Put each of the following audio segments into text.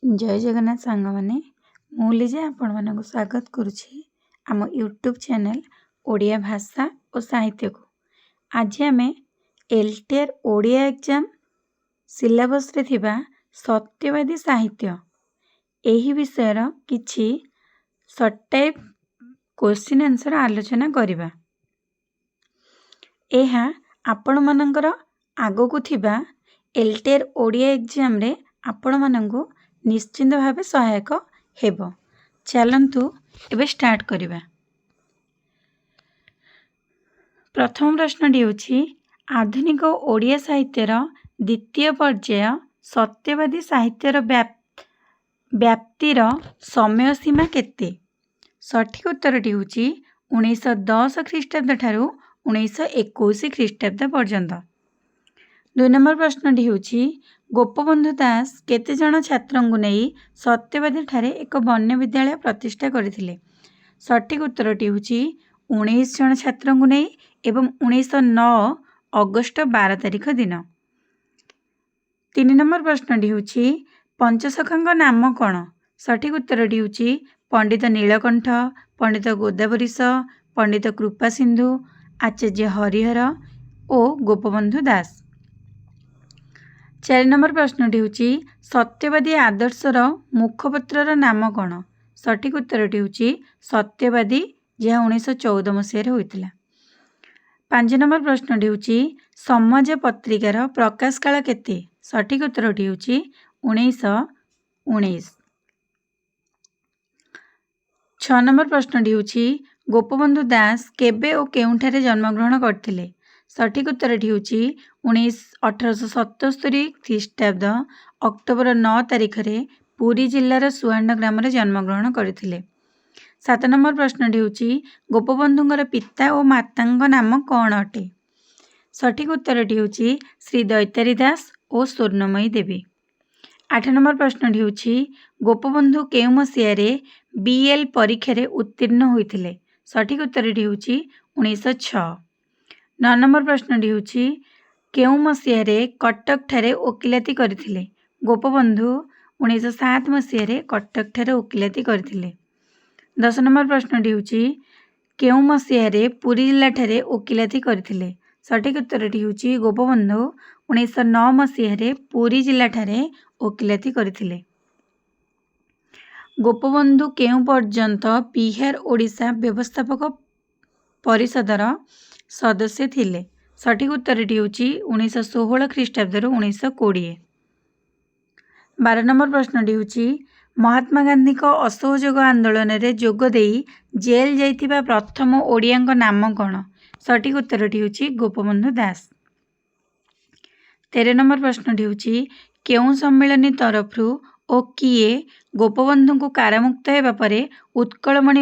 ଜୟ ଜଗନ୍ନାଥ ସାଙ୍ଗମାନେ, ମୁଁ ଲିଜା ଆପଣମାନଙ୍କୁ ସ୍ୱାଗତ କରୁଛି ଆମ ୟୁଟ୍ୟୁବ୍ ଚ୍ୟାନେଲ୍ ଓଡ଼ିଆ ଭାଷା ଓ ସାହିତ୍ୟକୁ। ଆଜି ଆମେ ଏଲ୍ ଟି ଆର୍ ଓଡ଼ିଆ ଏକ୍ଜାମ୍ ସିଲାବସ୍ରେ ଥିବା ସତ୍ୟବାଦୀ ସାହିତ୍ୟ ଏହି ବିଷୟର କିଛି ସର୍ଟ ଟାଇପ୍ କୋଶ୍ଚିନ୍ ଆନ୍ସର୍ ଆଲୋଚନା କରିବା। ଏହା ଆପଣମାନଙ୍କର ଆଗକୁ ଥିବା ଏଲ୍ ଟି ଆର୍ ଓଡ଼ିଆ ଏକ୍ଜାମ୍ରେ ଆପଣମାନଙ୍କୁ ନିଶ୍ଚିନ୍ତ ଭାବେ ସହାୟକ ହେବ। ଚାଲନ୍ତୁ ଏବେ ଷ୍ଟାର୍ଟ କରିବା। ପ୍ରଥମ ପ୍ରଶ୍ନଟି ହେଉଛି, ଆଧୁନିକ ଓଡ଼ିଆ ସାହିତ୍ୟର ଦ୍ୱିତୀୟ ପର୍ଯ୍ୟାୟ ସତ୍ୟବାଦୀ ସାହିତ୍ୟର ବ୍ୟାପ୍ତିର ସମୟ ସୀମା କେତେ? ସଠିକ୍ ଉତ୍ତରଟି ହେଉଛି 1910 ଖ୍ରୀଷ୍ଟାବ୍ଦ ଠାରୁ 1921 ଖ୍ରୀଷ୍ଟାବ୍ଦ ପର୍ଯ୍ୟନ୍ତ। ଦୁଇ ନମ୍ବର ପ୍ରଶ୍ନଟି ହେଉଛି, ଗୋପବନ୍ଧୁ ଦାସ କେତେ ଜଣ ଛାତ୍ରଙ୍କୁ ନେଇ ସତ୍ୟବାଦୀ ଠାରେ ଏକ ବନ୍ୟ ବିଦ୍ୟାଳୟ ପ୍ରତିଷ୍ଠା କରିଥିଲେ? ସଠିକ୍ ଉତ୍ତରଟି ହେଉଛି 19 ଜଣ ଛାତ୍ରଙ୍କୁ ନେଇ ଏବଂ 1909 ଅଗଷ୍ଟ 12 ତାରିଖ ଦିନ। ତିନି ନମ୍ବର ପ୍ରଶ୍ନଟି ହେଉଛି, ପଞ୍ଚସଖାଙ୍କ ନାମ କ'ଣ? ସଠିକ୍ ଉତ୍ତରଟି ହେଉଛି ପଣ୍ଡିତ ନୀଳକଣ୍ଠ, ପଣ୍ଡିତ ଗୋଦାବରୀଶ, ପଣ୍ଡିତ କୃପାସିନ୍ଧୁ, ଆଚାର୍ଯ୍ୟ ହରିହର ଓ ଗୋପବନ୍ଧୁ ଦାସ। ଚାରି ନମ୍ବର ପ୍ରଶ୍ନଟି ହେଉଛି, ସତ୍ୟବାଦୀ ଆଦର୍ଶର ମୁଖପତ୍ରର ନାମ କ'ଣ? ସଠିକ୍ ଉତ୍ତରଟି ହେଉଛି ସତ୍ୟବାଦୀ, ଯାହା 1914 ମସିହାରେ ହୋଇଥିଲା। ପାଞ୍ଚ ନମ୍ବର ପ୍ରଶ୍ନଟି ହେଉଛି, ସମାଜ ପତ୍ରିକାର ପ୍ରକାଶ କାଳ କେତେ? ସଠିକ୍ ଉତ୍ତରଟି ହେଉଛି 1919। ଛଅ ନମ୍ବର ପ୍ରଶ୍ନଟି ହେଉଛି, ଗୋପବନ୍ଧୁ ଦାସ କେବେ ଓ କେଉଁଠାରେ ଜନ୍ମଗ୍ରହଣ କରିଥିଲେ? ସଠିକ୍ ଉତ୍ତରଟି ହେଉଛି 1877 ଖ୍ରୀଷ୍ଟାବ୍ଦ ଅକ୍ଟୋବର 9 ତାରିଖରେ ପୁରୀ ଜିଲ୍ଲାର ସୁହାଣ୍ଡ ଗ୍ରାମରେ ଜନ୍ମଗ୍ରହଣ କରିଥିଲେ। ସାତ ନମ୍ବର ପ୍ରଶ୍ନଟି ହେଉଛି, ଗୋପବନ୍ଧୁଙ୍କର ପିତା ଓ ମାତାଙ୍କ ନାମ କ'ଣ ଅଟେ? ସଠିକ୍ ଉତ୍ତରଟି ହେଉଛି ଶ୍ରୀ ଦୈତାରୀ ଦାସ ଓ ସ୍ୱର୍ଣ୍ଣମୟୀ ଦେବୀ। ଆଠ ନମ୍ବର ପ୍ରଶ୍ନଟି ହେଉଛି, ଗୋପବନ୍ଧୁ କେଉଁ ମସିହାରେ ବି ଏଲ୍ ପରୀକ୍ଷାରେ ଉତ୍ତୀର୍ଣ୍ଣ ହୋଇଥିଲେ? ସଠିକ୍ ଉତ୍ତରଟି ହେଉଛି 1906। ନଅ ନମ୍ବର ପ୍ରଶ୍ନଟି ହେଉଛି, କେଉଁ ମସିହାରେ କଟକଠାରେ ଓକିଲାତି କରିଥିଲେ? ଗୋପବନ୍ଧୁ 1907 ମସିହାରେ କଟକଠାରେ ଓକିଲାତି କରିଥିଲେ। ଦଶ ନମ୍ବର ପ୍ରଶ୍ନଟି ହେଉଛି, କେଉଁ ମସିହାରେ ପୁରୀ ଜିଲ୍ଲାଠାରେ ଓକିଲାତି କରିଥିଲେ? ସଠିକ୍ ଉତ୍ତରଟି ହେଉଛି ଗୋପବନ୍ଧୁ 1909 ମସିହାରେ ପୁରୀ ଜିଲ୍ଲାଠାରେ ଓକିଲାତି କରିଥିଲେ। ଗୋପବନ୍ଧୁ କେଉଁ ପର୍ଯ୍ୟନ୍ତ ବିହାର ଓଡ଼ିଶା ବ୍ୟବସ୍ଥାପକ ପରିଷଦର ସଦସ୍ୟ ଥିଲେ? ସଠିକ୍ ଉତ୍ତରଟି ହେଉଛି 1916 ଖ୍ରୀଷ୍ଟାବ୍ଦରୁ 1920। 12 ନମ୍ବର ପ୍ରଶ୍ନଟି ହେଉଛି, ମହାତ୍ମା ଗାନ୍ଧୀଙ୍କ ଅସହଯୋଗ ଆନ୍ଦୋଳନରେ ଯୋଗ ଦେଇ ଜେଲ୍ ଯାଇଥିବା ପ୍ରଥମ ଓଡ଼ିଆଙ୍କ ନାମ କ'ଣ? ସଠିକ୍ ଉତ୍ତରଟି ହେଉଛି ଗୋପବନ୍ଧୁ ଦାସ। 13 ନମ୍ବର ପ୍ରଶ୍ନଟି ହେଉଛି, କେଉଁ ସମ୍ମିଳନୀ ତରଫରୁ ଓ କିଏ ଗୋପବନ୍ଧୁଙ୍କୁ କାରାମୁକ୍ତ ହେବା ପରେ ଉତ୍କଳମଣି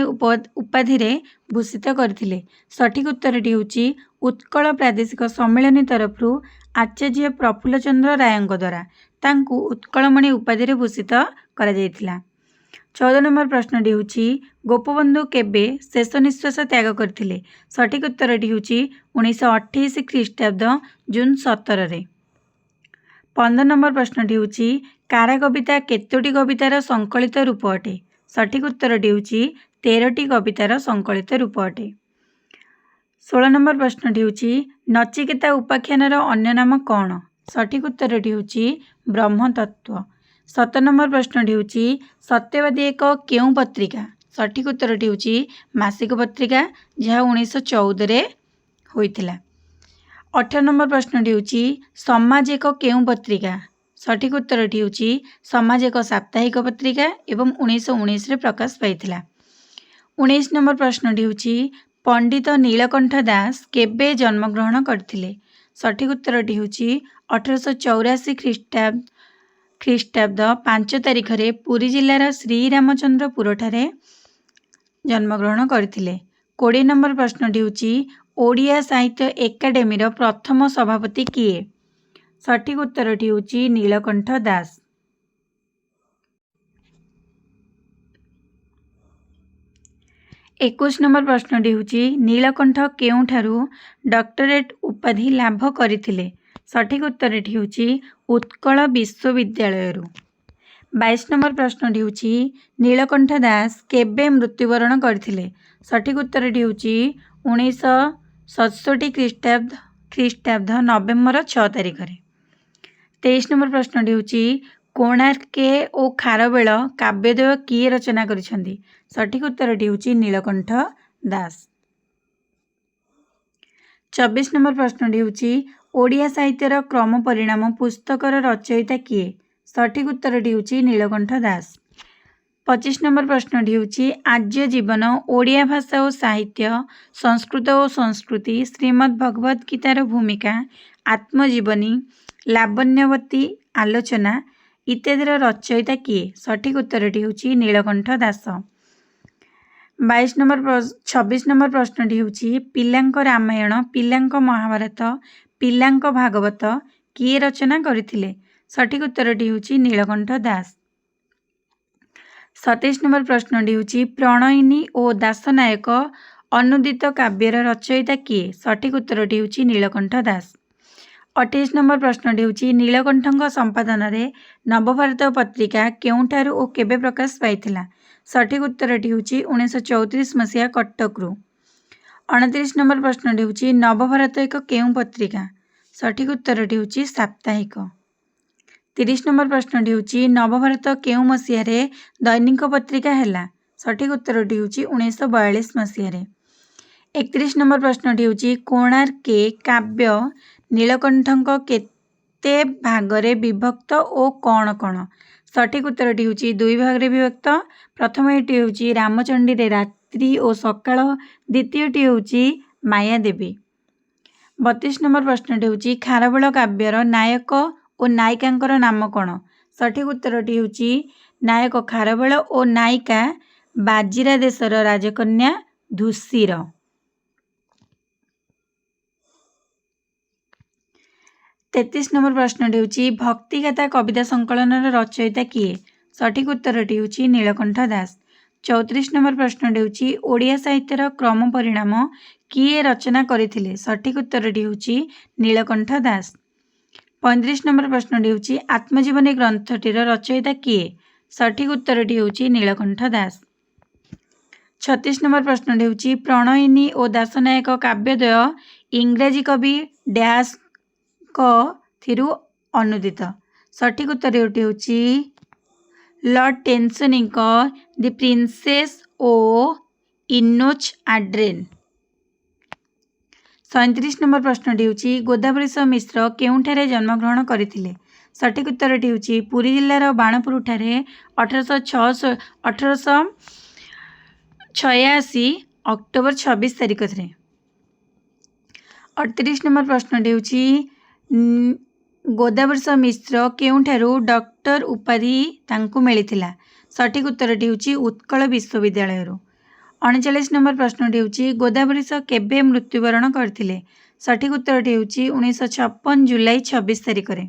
ଉପାଧିରେ ଭୂଷିତ କରିଥିଲେ? ସଠିକ୍ ଉତ୍ତରଟି ହେଉଛି ଉତ୍କଳ ପ୍ରାଦେଶିକ ସମ୍ମିଳନୀ ତରଫରୁ ଆଚାର୍ଯ୍ୟ ପ୍ରଫୁଲ୍ଲ ଚନ୍ଦ୍ର ରାୟଙ୍କ ଦ୍ୱାରା ତାଙ୍କୁ ଉତ୍କଳମଣି ଉପାଧିରେ ଭୂଷିତ କରାଯାଇଥିଲା। 14 ନମ୍ବର ପ୍ରଶ୍ନଟି ହେଉଛି, ଗୋପବନ୍ଧୁ କେବେ ଶେଷ ନିଶ୍ୱାସ ତ୍ୟାଗ କରିଥିଲେ? ସଠିକ୍ ଉତ୍ତରଟି ହେଉଛି 1928 ଖ୍ରୀଷ୍ଟାବ୍ଦ ଜୁନ୍ 17ରେ। 15 ନମ୍ବର ପ୍ରଶ୍ନଟି ହେଉଛି, କାରା କବିତା କେତୋଟି କବିତାର ସଂକଳିତ ରୂପ ଅଟେ? ସଠିକ୍ ଉତ୍ତରଟି ହେଉଛି 13ଟି କବିତାର ସଂକଳିତ ରୂପ ଅଟେ। 16 ନମ୍ବର ପ୍ରଶ୍ନଟି ହେଉଛି, ନଚିକେତା ଉପାଖ୍ୟାନର ଅନ୍ୟ ନାମ କ'ଣ? ସଠିକ୍ ଉତ୍ତରଟି ହେଉଛି ବ୍ରହ୍ମତତ୍ତ୍ୱ। 17 ନମ୍ବର ପ୍ରଶ୍ନଟି ହେଉଛି, ସତ୍ୟବାଦୀ ଏକ କେଉଁ ପତ୍ରିକା? ସଠିକ୍ ଉତ୍ତରଟି ହେଉଛି ମାସିକ ପତ୍ରିକା, ଯାହା 1914ରେ ହୋଇଥିଲା। 18 ନମ୍ବର ପ୍ରଶ୍ନଟି ହେଉଛି, ସମାଜ ଏକ କେଉଁ ପତ୍ରିକା? ସଠିକ୍ ଉତ୍ତରଟି ହେଉଛି ସମାଜ ଏକ ସାପ୍ତାହିକ ପତ୍ରିକା ଏବଂ 1919ରେ ପ୍ରକାଶ ପାଇଥିଲା। 19 ନମ୍ବର ପ୍ରଶ୍ନଟି ହେଉଛି, ପଣ୍ଡିତ ନୀଳକଣ୍ଠ ଦାସ କେବେ ଜନ୍ମଗ୍ରହଣ କରିଥିଲେ? ସଠିକ୍ ଉତ୍ତରଟି ହେଉଛି 1884 ଖ୍ରୀଷ୍ଟାବ୍ଦ 5 ତାରିଖରେ ପୁରୀ ଜିଲ୍ଲାର ଶ୍ରୀରାମଚନ୍ଦ୍ରପୁରଠାରେ ଜନ୍ମଗ୍ରହଣ କରିଥିଲେ। 20 ନମ୍ବର ପ୍ରଶ୍ନଟି ହେଉଛି, ଓଡ଼ିଆ ସାହିତ୍ୟ ଏକାଡେମୀର ପ୍ରଥମ ସଭାପତି କିଏ? ସଠିକ୍ ଉତ୍ତରଟି ହେଉଛି ନୀଳକଣ୍ଠ ଦାସ। 21 ନମ୍ବର ପ୍ରଶ୍ନଟି ହେଉଛି, ନୀଳକଣ୍ଠ କେଉଁଠାରୁ ଡକ୍ଟରେଟ୍ ଉପାଧି ଲାଭ କରିଥିଲେ? ସଠିକ୍ ଉତ୍ତରଟି ହେଉଛି ଉତ୍କଳ ବିଶ୍ୱବିଦ୍ୟାଳୟରୁ। 22 ନମ୍ବର ପ୍ରଶ୍ନଟି ହେଉଛି, ନୀଳକଣ୍ଠ ଦାସ କେବେ ମୃତ୍ୟୁବରଣ କରିଥିଲେ? ସଠିକ୍ ଉତ୍ତରଟି ହେଉଛି 1967 ଖ୍ରୀଷ୍ଟାବ୍ଦ ନଭେମ୍ବର 6 ତାରିଖରେ। 23 ନମ୍ବର ପ୍ରଶ୍ନଟି ହେଉଛି, କୋଣାର୍କେ ଓ ଖାରବେଳ କାବ୍ୟଦ୍ୱୟ କିଏ ରଚନା କରିଛନ୍ତି? ସଠିକ୍ ଉତ୍ତରଟି ହେଉଛି ନୀଳକଣ୍ଠ ଦାସ। 24 ନମ୍ବର ପ୍ରଶ୍ନଟି ହେଉଛି, ଓଡ଼ିଆ ସାହିତ୍ୟର କ୍ରମ ପରିଣାମ ପୁସ୍ତକର ରଚୟିତା କିଏ? ସଠିକ୍ ଉତ୍ତରଟି ହେଉଛି ନୀଳକଣ୍ଠ ଦାସ। 25 ନମ୍ବର ପ୍ରଶ୍ନଟି ହେଉଛି, ଆର୍ଯ୍ୟ ଜୀବନ, ଓଡ଼ିଆ ଭାଷା ଓ ସାହିତ୍ୟ, ସଂସ୍କୃତ ଓ ସଂସ୍କୃତି, ଶ୍ରୀମଦ୍ ଭଗବଦ୍ ଗୀତାର ଭୂମିକା, ଆତ୍ମଜୀବନୀ, ଲାବଣ୍ୟବତୀ ଆଲୋଚନା ଇତ୍ୟାଦିର ରଚୟିତା କିଏ? ସଠିକ୍ ଉତ୍ତରଟି ହେଉଛି ନୀଳକଣ୍ଠ ଦାସ। 22 ନମ୍ବର, 26 ନମ୍ବର ପ୍ରଶ୍ନଟି ହେଉଛି, ପିଲାଙ୍କ ରାମାୟଣ, ପିଲାଙ୍କ ମହାଭାରତ, ପିଲାଙ୍କ ଭାଗବତ କିଏ ରଚନା କରିଥିଲେ? ସଠିକ୍ ଉତ୍ତରଟି ହେଉଛି ନୀଳକଣ୍ଠ ଦାସ। 27 ନମ୍ବର ପ୍ରଶ୍ନଟି ହେଉଛି, ପ୍ରଣୟିନୀ ଓ ଦାସନାୟକ ଅନୁଦିତ କାବ୍ୟର ରଚୟିତା କିଏ? ସଠିକ୍ ଉତ୍ତରଟି ହେଉଛି ନୀଳକଣ୍ଠ ଦାସ। 28 ନମ୍ବର ପ୍ରଶ୍ନଟି ହେଉଛି, ନୀଳକଣ୍ଠଙ୍କ ସମ୍ପାଦନାରେ ନବଭାରତ ପତ୍ରିକା କେଉଁଠାରୁ ଓ କେବେ ପ୍ରକାଶ ପାଇଥିଲା? ସଠିକ୍ ଉତ୍ତରଟି ହେଉଛି 1934 ମସିହା କଟକରୁ। 29 ନମ୍ବର ପ୍ରଶ୍ନଟି ହେଉଛି, ନବଭାରତ ଏକ କେଉଁ ପତ୍ରିକା? ସଠିକ୍ ଉତ୍ତରଟି ହେଉଛି ସାପ୍ତାହିକ। 30 ନମ୍ବର ପ୍ରଶ୍ନଟି ହେଉଛି, ନବଭାରତ କେଉଁ ମସିହାରେ ଦୈନିକ ପତ୍ରିକା ହେଲା? ସଠିକ୍ ଉତ୍ତରଟି ହେଉଛି 1942 ମସିହାରେ। 31 ନମ୍ବର ପ୍ରଶ୍ନଟି ହେଉଛି, କୋଣାର୍କେ କାବ୍ୟ ନୀଳକଣ୍ଠଙ୍କ କେତେ ଭାଗରେ ବିଭକ୍ତ ଓ କ'ଣ କ'ଣ? ସଠିକ୍ ଉତ୍ତରଟି ହେଉଛି ଦୁଇ ଭାଗରେ ବିଭକ୍ତ। ପ୍ରଥମଟି ହେଉଛି ରାମଚଣ୍ଡୀରେ ରାତ୍ରି ଓ ସକାଳ, ଦ୍ୱିତୀୟଟି ହେଉଛି ମାୟାଦେବୀ। 32 ନମ୍ବର ପ୍ରଶ୍ନଟି ହେଉଛି, ଖାରବେଳ କାବ୍ୟର ନାୟକ ଓ ନାୟିକାଙ୍କର ନାମ କ'ଣ? ସଠିକ୍ ଉତ୍ତରଟି ହେଉଛି ନାୟକ ଖାରବେଳ ଓ ନାୟିକା ବାଜିରା ଦେଶର ରାଜକନ୍ୟା ଧୂସିର। 33 ନମ୍ବର ପ୍ରଶ୍ନଟି ହେଉଛି, ଭକ୍ତିଗାଥା କବିତା ସଂକଳନର ରଚୟିତା କିଏ? ସଠିକ୍ ଉତ୍ତରଟି ହେଉଛି ନୀଳକଣ୍ଠ ଦାସ। 34 ନମ୍ବର ପ୍ରଶ୍ନଟି ହେଉଛି, ଓଡ଼ିଆ ସାହିତ୍ୟର କ୍ରମ ପରିଣାମ କିଏ ରଚନା କରିଥିଲେ? ସଠିକ୍ ଉତ୍ତରଟି ହେଉଛି ନୀଳକଣ୍ଠ ଦାସ। 35 ନମ୍ବର ପ୍ରଶ୍ନଟି ହେଉଛି, ଆତ୍ମଜୀବନୀ ଗ୍ରନ୍ଥଟିର ରଚୟିତା କିଏ? ସଠିକ୍ ଉତ୍ତରଟି ହେଉଛି ନୀଳକଣ୍ଠ ଦାସ। 36 ନମ୍ବର ପ୍ରଶ୍ନଟି ହେଉଛି, ପ୍ରଣୟିନୀ ଓ ଦାସନାୟକ କାବ୍ୟଦ୍ୱୟ ଇଂରାଜୀ କବି ଡ୍ୟାସ୍ଙ୍କ ଥିରୁ ଅନୁଦିତ। ସଠିକ୍ ଉତ୍ତରଟି ହେଉଛି ଲର୍ଡ଼ ଟେନିସନ୍ଙ୍କ ଦି ପ୍ରିନ୍ସେସ୍ ଓ ଇନୋଚ୍ ଆଡ୍ରେନ୍। 37 ନମ୍ବର ପ୍ରଶ୍ନଟି ହେଉଛି, ଗୋଦାବରୀଶ ମିଶ୍ର କେଉଁଠାରେ ଜନ୍ମଗ୍ରହଣ କରିଥିଲେ? ସଠିକ୍ ଉତ୍ତରଟି ହେଉଛି ପୁରୀ ଜିଲ୍ଲାର ବାଣପୁରଠାରେ 1886 ଅକ୍ଟୋବର 26 ତାରିଖରେ। 38 ନମ୍ବର ପ୍ରଶ୍ନଟି ହେଉଛି, ଗୋଦାବରୀଶ ମିଶ୍ର କେଉଁଠାରୁ ଡକ୍ଟର ଉପାଧି ତାଙ୍କୁ ମିଳିଥିଲା? ସଠିକ୍ ଉତ୍ତରଟି ହେଉଛି ଉତ୍କଳ ବିଶ୍ୱବିଦ୍ୟାଳୟରୁ। 39 ନମ୍ବର ପ୍ରଶ୍ନଟି ହେଉଛି, ଗୋଦାବରୀଶ କେବେ ମୃତ୍ୟୁବରଣ କରିଥିଲେ? ସଠିକ୍ ଉତ୍ତରଟି ହେଉଛି 1956 ଜୁଲାଇ 26 ତାରିଖରେ।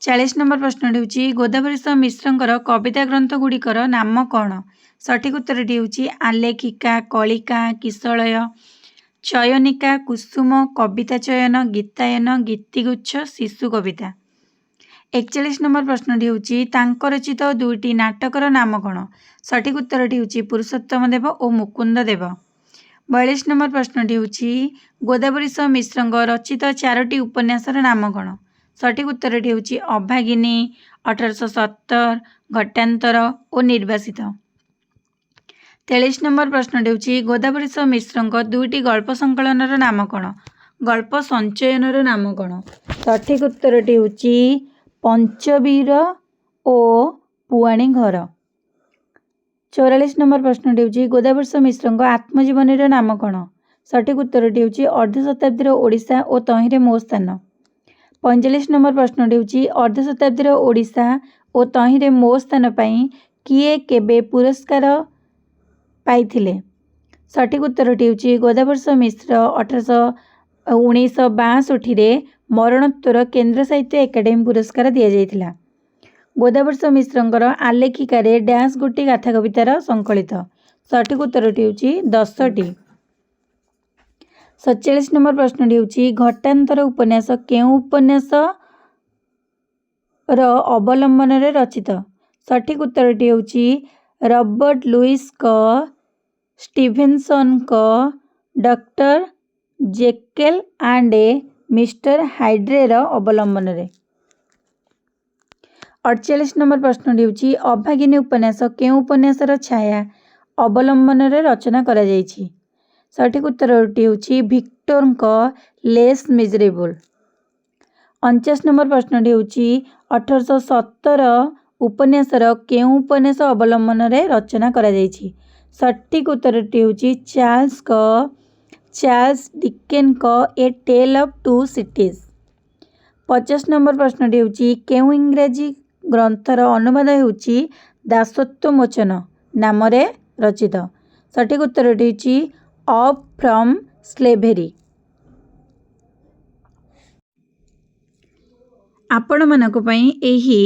40 ନମ୍ବର ପ୍ରଶ୍ନଟି ହେଉଛି, ଗୋଦାବରୀଶ ମିଶ୍ରଙ୍କର କବିତା ଗ୍ରନ୍ଥ ଗୁଡ଼ିକର ନାମ କ'ଣ? ସଠିକ୍ ଉତ୍ତରଟି ହେଉଛି ଆଲେଖିକା, କଳିକା, କିଶଳୟ, ଚୟନିକା, କୁସୁମ, କବିତା ଚୟନ, ଗୀତାୟନ, ଗୀତିଗୁଚ୍ଛ, ଶିଶୁ କବିତା। 41 ନମ୍ବର ପ୍ରଶ୍ନଟି ହେଉଛି, ତାଙ୍କ ରଚିତ ଦୁଇଟି ନାଟକର ନାମ କ'ଣ? ସଠିକ୍ ଉତ୍ତରଟି ହେଉଛି ପୁରୁଷୋତ୍ତମ ଦେବ ଓ ମୁକୁନ୍ଦ ଦେବ। 42 ନମ୍ବର ପ୍ରଶ୍ନଟି ହେଉଛି, ଗୋଦାବରୀଶ ମିଶ୍ରଙ୍କ ରଚିତ ଚାରୋଟି ଉପନ୍ୟାସର ନାମ କ'ଣ? ସଠିକ୍ ଉତ୍ତରଟି ହେଉଛି ଅଭାଗିନୀ, 1870, ଘଟାନ୍ତର ଓ ନିର୍ବାସିତ। 43 ନମ୍ବର ପ୍ରଶ୍ନଟି ହେଉଛି, ଗୋଦାବରୀଶ ମିଶ୍ରଙ୍କ ଦୁଇଟି ଗଳ୍ପ ସଂକଳନର ନାମ କ'ଣ? ଗଳ୍ପ ସଞ୍ଚୟନର ନାମ କ'ଣ? ସଠିକ୍ ଉତ୍ତରଟି ହେଉଛି ପଞ୍ଚବୀର ଓ ପୁଆଣୀ ଘର। 44 ନମ୍ବର ପ୍ରଶ୍ନଟି ହେଉଛି, ଗୋଦାବରୀଶ ମିଶ୍ରଙ୍କ ଆତ୍ମଜୀବନୀର ନାମ କ'ଣ? ସଠିକ୍ ଉତ୍ତରଟି ହେଉଛି ଅର୍ଦ୍ଧଶତାବ୍ଦୀର ଓଡ଼ିଶା ଓ ତହିଁରେ ମୋ ସ୍ଥାନ। 45 ନମ୍ବର ପ୍ରଶ୍ନଟି ହେଉଛି, ଅର୍ଦ୍ଧଶତାବ୍ଦୀର ଓଡ଼ିଶା ଓ ତହିଁରେ ମୋ ସ୍ଥାନ ପାଇଁ କିଏ କେବେ ପୁରସ୍କାର ପାଇଥିଲେ? ସଠିକ୍ ଉତ୍ତରଟି ହେଉଛି ଗୋଦାବରୀଶ ମିଶ୍ର 1962ରେ ମରଣୋତ୍ତର କେନ୍ଦ୍ର ସାହିତ୍ୟ ଏକାଡେମୀ ପୁରସ୍କାର ଦିଆଯାଇଥିଲା। ଗୋଦାବରୀଶ ମିଶ୍ରଙ୍କର ଆଲେଖିକାରେ ଡ୍ୟାସ୍ ଗୋଟି ଗାଥା କବିତାର ସଂକଳିତ। ସଠିକ୍ ଉତ୍ତରଟି ହେଉଛି 10ଟି। 47 ନମ୍ବର ପ୍ରଶ୍ନଟି ହେଉଛି, ଘଟାନ୍ତର ଉପନ୍ୟାସ କେଉଁ ଉପନ୍ୟାସର ଅବଲମ୍ବନରେ ରଚିତ? ସଠିକ୍ ଉତ୍ତରଟି ହେଉଛି ରବର୍ଟ ଲୁଇସ୍ଙ୍କ ଷ୍ଟିଭେନସନ୍ଙ୍କ ଡକ୍ଟର ଜେକେଲ୍ ଆଣ୍ଡ ମିଷ୍ଟର ହାଇଡ୍ରେର ଅବଲମ୍ବନରେ। 48 ନମ୍ବର ପ୍ରଶ୍ନଟି ହେଉଛି, ଅଭାଗିନୀ ଉପନ୍ୟାସ କେଉଁ ଉପନ୍ୟାସର ଛାୟା ଅବଲମ୍ବନରେ ରଚନା କରାଯାଇଛି? ସଠିକ୍ ଉତ୍ତରଟି ହେଉଛି ଭିକ୍ଟୋରଙ୍କ ଲେସ୍ ମିଜରେବୁଲ୍। 49 ନମ୍ବର ପ୍ରଶ୍ନଟି ହେଉଛି, 1817 ଉପନ୍ୟାସର କେଉଁ ଉପନ୍ୟାସ ଅବଲମ୍ବନରେ ରଚନା କରାଯାଇଛି? ସଠିକ୍ ଉତ୍ତରଟି ହେଉଛି ଚାର୍ଲସ ଡିକେନ୍ସଙ୍କ A Tale of Two Cities। 50 number ପ୍ରଶ୍ନଟି ହେଉଛି, କେଉଁ ଇଂରାଜୀ ଗ୍ରନ୍ଥର ଅନୁବାଦ ହେଉଛି ଦାସତ୍ୱ ମୋଚନ ନାମରେ ରଚିତ? ସଠିକ୍ ଉତ୍ତରଟି ହେଉଛି ଅପ୍ ଫ୍ରମ୍ ସ୍ଲେଭେରୀ। ଆପଣମାନଙ୍କ ପାଇଁ ଏହି